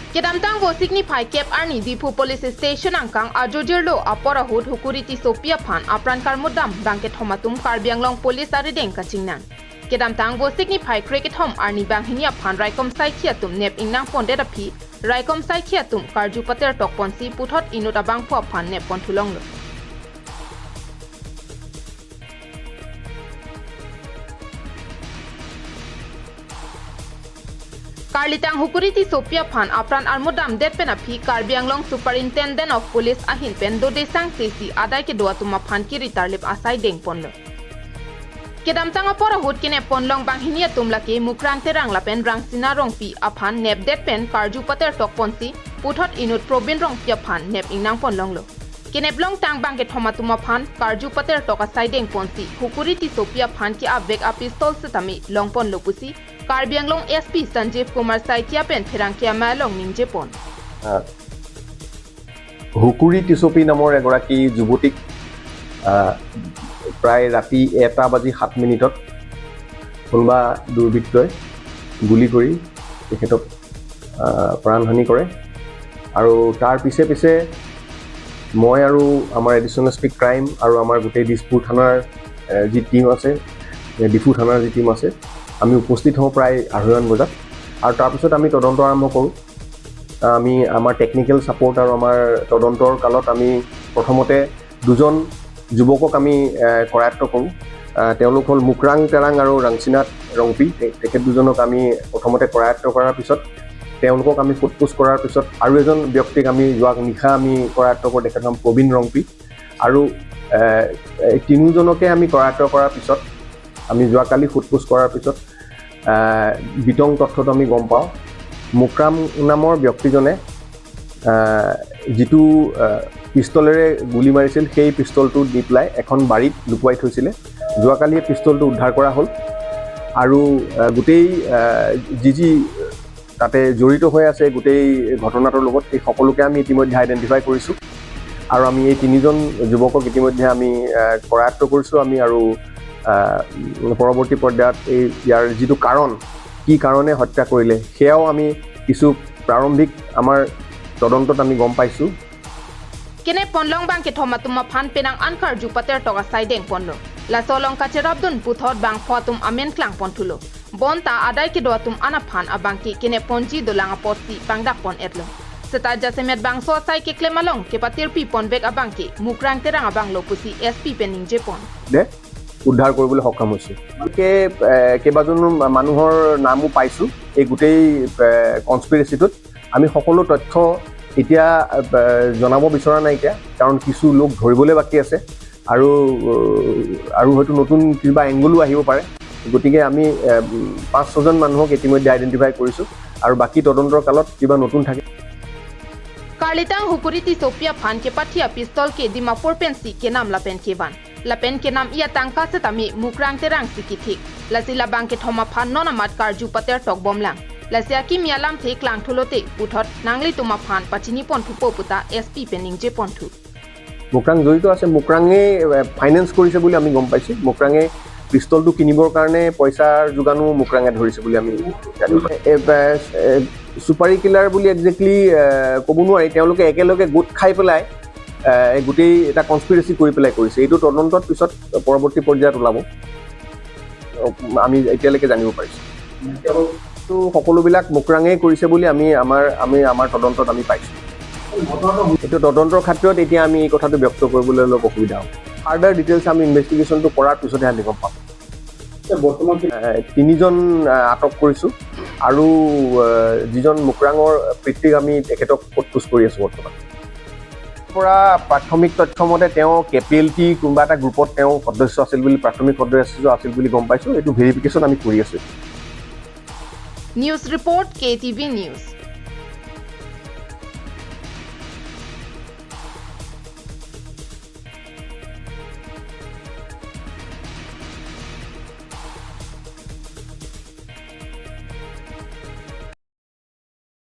Kedamtang wo signify kep arni Diphu police station angkang ajojirlo aporahut hukuriti sopia phan apran karmudam bangke thomatum Karbi Anglong police arideng kachingnan. Kedamtang wo signify cricket hom arni banghinia phan raikom saikhia tum nep ingnang ponde rapi raikom saikhia tum karju pater tokponsi puthot inuta bangphua phan nep ponthulong lo. Karlitang hukuriti sopia phan apran armudam det pena phi Karbi Anglong superintendent of police ahin pen dodesang sesi adai ke doa tuma phan ki ritarlip asai deng ponlo. Kedamtang apora hut kene ponlong banghinia tumlaki mukrang terang lapen rangsina rongpi aphan nep det pen karju pater tokponsi puthot inut probin rongpi aphan nep ingnang ponlong lo. Keneplong tang bangke thoma tuma phan karju pater toka saideng ponsi hukuriti sopia phan ki abek a pistol setami longpon lopusi Karbi Anglong SP Sanjeev Kumar Saikia pen ফেৰাংকিয়া মালং নিংজে পন। হুকুৰি টিচপি নামৰ এগৰাকী যুৱতীক প্ৰায় ৰাতি 1:07 কোনোবা দুৰ্বৃত্তই গুলি কৰি তেখেতক প্ৰাণহানি কৰে আৰু তাৰ পিছে পিছে মই আৰু আমাৰ এডিশ্যনেল এছ পি ক্ৰাইম আৰু আমাৰ গোটেই দিছপুৰ থানাৰ যি টীম আছে, ডিফু থানাৰ যি টীম আছে, আমি উপস্থিত হওঁ প্ৰায় 2:30 বজাত আৰু তাৰপিছত আমি তদন্ত আৰম্ভ কৰোঁ। আমি আমাৰ টেকনিকেল ছাপৰ্ট আৰু আমাৰ তদন্তৰ কালত আমি প্ৰথমতে দুজন যুৱকক আমি কৰায়ত্ব কৰোঁ। তেওঁলোক হ'ল মুকৰাং তেৰাং আৰু ৰাংচিনাথ ৰংপি। তেখেত দুজনক আমি প্ৰথমতে কৰায়ত্ব কৰাৰ পিছত তেওঁলোকক আমি সোধ-পোছ কৰাৰ পিছত আৰু এজন ব্যক্তিক আমি যোৱা নিশা আমি কৰায়ত্ব কৰোঁ, তেখেতৰ নাম প্ৰবীণ ৰংপি। আৰু তিনিওজনকে আমি কৰায়ত্ব কৰাৰ পিছত আমি যোৱাকালি সোধ-পোছ কৰাৰ পিছত বিতং তথ্যটো আমি গম পাওঁ। মুকৰাম নামৰ ব্যক্তিজনে যিটো পিষ্টলেৰে গুলি মাৰিছিল সেই পিষ্টলটো দি পেলাই এখন বাৰীত লুকুৱাই থৈছিলে। যোৱাকালি এই পিষ্টলটো উদ্ধাৰ কৰা হ'ল আৰু গোটেই যি যি তাতে জড়িত হৈ আছে গোটেই ঘটনাটোৰ লগত এই সকলোকে আমি ইতিমধ্যে আইডেণ্টিফাই কৰিছোঁ আৰু আমি এই তিনিজন যুৱকক ইতিমধ্যে আমি কৰায়ত্ব কৰিছোঁ। আমি আৰু পৰৱৰ্তী পৰ্যায়ত এই ইয়াৰ যিটো কাৰণ, কি কাৰণে হত্যা কৰিলে সেয়াও আমি কিছু প্ৰাৰম্ভিক আমাৰ তদন্তত আমি গম পাইছোঁ। কেনে পনলং বাংকে থমা তুমা ফান পেনাং আনকাৰ জুপাতেৰ টকা চাইডেং পনলো লাচলং কাচেৰাবদুন পুথত বাং ফতুম আমেন ক্লাং পনথুলো বনতা আদাই কে দোয়া তুম আনা ফান আবাংকি কেনে পঞ্জি দোলাঙা পটসি পাংদাক পন এটলো সেতা জাসেমেট বাং স চাই কে ক্লেমালং কে পাতিৰ পি পনবেক আবাংকি মুকৰাং তেৰাং আবাং লোপুসি এছ পি পেনিং জে পন দে উদ্ধাৰ কৰিবলৈ সক্ষম হৈছোঁ। গতিকে কেইবাজনো মানুহৰ নামো পাইছোঁ এই গোটেই কনস্পিৰেচিটোত। আমি সকলো তথ্য এতিয়া জনাব বিচৰা নাইকিয়া, কাৰণ কিছু লোক ধৰিবলৈ বাকী আছে আৰু আৰু হয়তো নতুন কিবা এংগলো আহিব পাৰে। গতিকে আমি 5-6জন মানুহক ইতিমধ্যে আইডেণ্টিফাই কৰিছোঁ আৰু বাকী তদন্তৰ কালত কিবা নতুন থাকে। কাৰ্লিতাং হুকুৰিতি সোপিয়া ফান কে পাঠিয়া পিস্তল কে ডিমাপুৰ পেন্সি কে নাম লাপেন কেবান লাপেন কে নাম ইয়া তাংকা se tami mukrang terang sikithik lasila bangke thoma phan nona mat karju pater tok bomlang lasia ki mialam the klang thulote puthot nangli tuma phan pachini pon thupo puta sp pening je ponthu Mukrang জড়িত আছে। মুকৰাঙে finance কৰিছে বুলি আমি গম পাইছোঁ। মুকৰাঙে পিষ্টলটো কিনিবৰ কাৰণে পইচাৰ যোগানো মুকৰাঙে ধৰিছে বুলি আমি জানিব পাইছোঁ। চুপাৰী কিলাৰ বুলি একজেক্টলি ক'ব নোৱাৰি, তেওঁলোকে একেলগে গোট খাই পেলাই গোটেই এটা কনস্পিৰেচি কৰি পেলাই কৰিছে। এইটো তদন্তত পিছত পৰৱৰ্তী পৰ্যায়ত ওলাব, আমি এতিয়ালৈকে জানিব পাৰিছোঁ। তো সকলোবিলাক মুকৰাঙেই কৰিছে বুলি আমি আমাৰ তদন্তত আমি পাইছোঁ। এইটো তদন্তৰ ক্ষেত্ৰত এতিয়া আমি এই কথাটো ব্যক্ত কৰিবলৈ অলপ অসুবিধা হ'ব। ফাৰ্ডাৰ ডিটেইলছ আমি ইনভেষ্টিগেশ্যনটো কৰাৰ পিছতহে আমি গম পাম। বৰ্তমান তিনিজন আটক কৰিছোঁ আৰু যিজন মুকৰাঙৰ পিতৃক আমি তেখেতক সোধ-পোছ কৰি আছোঁ বৰ্তমান। পৰা প্ৰাথমিক তথ্য মতে তেওঁ কে পি এল টি কোনোবা এটা গ্ৰুপত তেওঁ সদস্য আছিল বুলি, প্ৰাথমিক সদস্য আছিল বুলি গম পাইছোঁ। এইটো ভেৰিফিকেশ্যন আমি কৰি আছোঁ। News report, K T V news.